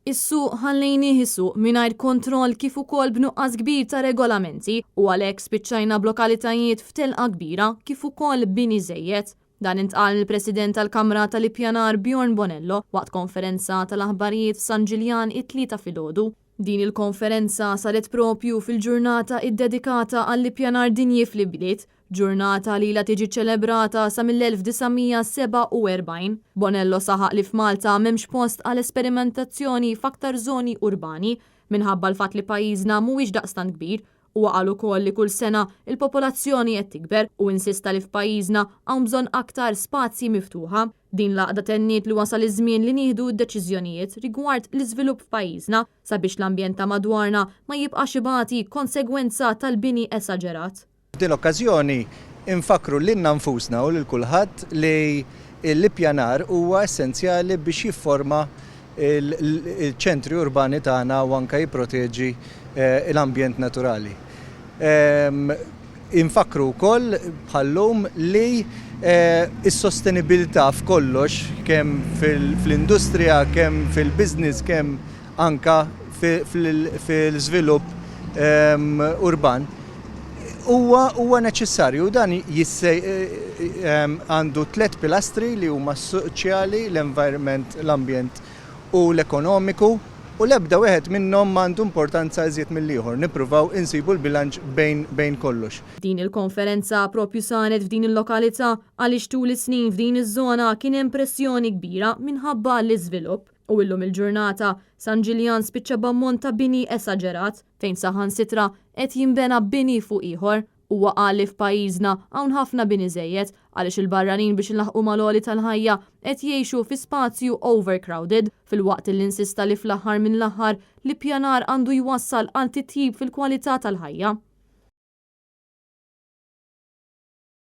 Is-suq ħallejnieh isuq mingħajr kontroll kif ukoll b'nuqqas kbir ta' regolamenti u għalhekk spiċċajna b'lokalitajiet f'telqa kbira kif ukoll bini żejjed. Dan intqal mill-President tal-Kamra tal-Ippjanar Bjorn Bonello waqt konferenza tal-aħbarijiet f'San Ġiljan it-Tlieta filgħodu. Din il-konferenza saret propju fil-ġurnata iddedikata għall-ippjanar dinji fl-ibliet, ġurnata li ilha tiġi ċċelebrata sa mill-1947. Bonello saħaq li f'Malta m'hemmx post għal esperimentazzjoni f'aktar żoni urbani minħabba l-fatt li pajjiżna mhuwiex daqstant kbir. Huwa qal ukoll li kull sena l-popolazzjoni qed tikber u insista li f'pajjiżna hawn bżonn aktar spazji miftuħa. Din l-għaqda tenniet li wasal iż-żmien li nieħdu d-deċiżjonijiet rigward l-iżvilupp f'pajjiżna sabiex l-ambjent ta' madwarna ma jibqax ibati konsegwenza tal-bini esaġerat. F'din l-okkażjoni infakkru lilna nfusna u lil kulħadd li l-ippjanar huwa essenzjali biex jifforma l-ċentri urbani tagħna u anke jipproteġi l-ambjent naturali. Infakkru wkoll bħal-lum li s-sostenibilità f'kollox, kemm fl-industrija, kemm fil-business, kemm anke fl-iżvilupp urban, huwa huwa neċessarju u dan għandu tlett pilastri li huma s-soċjali, l-environment, l-ambjent u l-ekonomiku u l-ebda wieħed minnhom m'għandu importanza iżjed mill-ieħor. Nippruvaw insibu l-bilanċ bejn bejn kollox. Din il-konferenza propju saret f'din il-lokalità għaliex tul is-snin f'din iż-żona kien hemm pressjoni kbira minħabba l-iżvilupp. U illum il-ġurnata, San Ġiljan spiċċa b'ammont ta' bini esaġerat, fejn saħansitra qed jinbena bini fuq ieħor. Huwa qal li f'pajjiżna hawn ħafna bini żejjed għaliex il-barranin biex ilaħħqu mal-għoli tal-ħajja qed jgħixu fi spazju overcrowded, filwaqt li insista li fl-aħħar minn l-aħħar l-ippjanar għandu jwassal għal titjib fil-kwalità tal-ħajja.